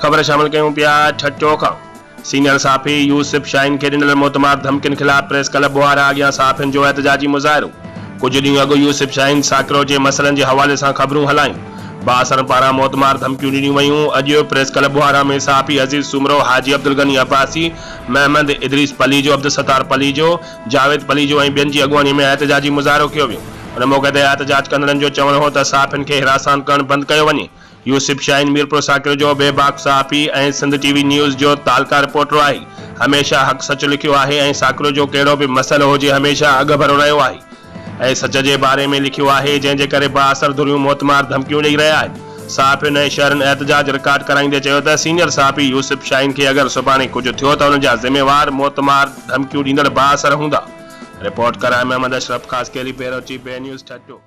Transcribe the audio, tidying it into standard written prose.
خبر شامل ڪيون پيا ٺٽو کان سينيئر صحافي يوسف شاهين کي ڏنل موتمار ڌمڪين خلاف پريس ڪلب ٻوهارا اڳيان صحافين جو احتجاجي مظاهرو ڪجهه ڏينهن اڳ يوسف شاهين ساڪرو جي مسئلن جي حوالي سان خبرون هلايون بااثرن پاران موتمار ڌمڪيون ڏنيون ويون اڄ پريس ڪلب ٻوهارا ۾ صحافي عزيز سومرو حاجي عبدالغني عباسي محمد ادريس پليجو عبدالستار پليجو جاويد پليجو ۽ ٻين جي اڳواڻي ۾ احتجاجي مظاهرو ڪيو ويو ان موقعي تي احتجاج ڪندڙن جو چوڻ هو ته صحافين کي هراسان ڪرڻ بند ڪيو وڃي يوسف شاهين ميرپورساڪري جو بي باڪ صحافي ۽ سنڌ ٽي وي نيوز جو تعلقه رپورٽر آهي. هميشه حق سچ لکيو آهي ۽ ساڪرو جو ڪهڙو به مسئلو هجي هميشه اڳڀرو رهيو آهي ۽ سچ جي باري ۾ لکيو آهي جنهن جي ڪري بااثر ڌريون موتمار ڌمڪيون ڏئي رهيا آهن. صحافين ۽ شهرين احتجاج رڪارڊ ڪرائيندي چيو ته سينيئر صحافي يوسف شاهين کي اگر سڀاڻي ڪجهه ٿيو ته ان جا ذميوار موتمار ڌمڪيون ڏيندڙ بااثر هوندا. رپورٽ ڪرائي Muhammad Ashraf Khaskheli bureau chief B news Thatta.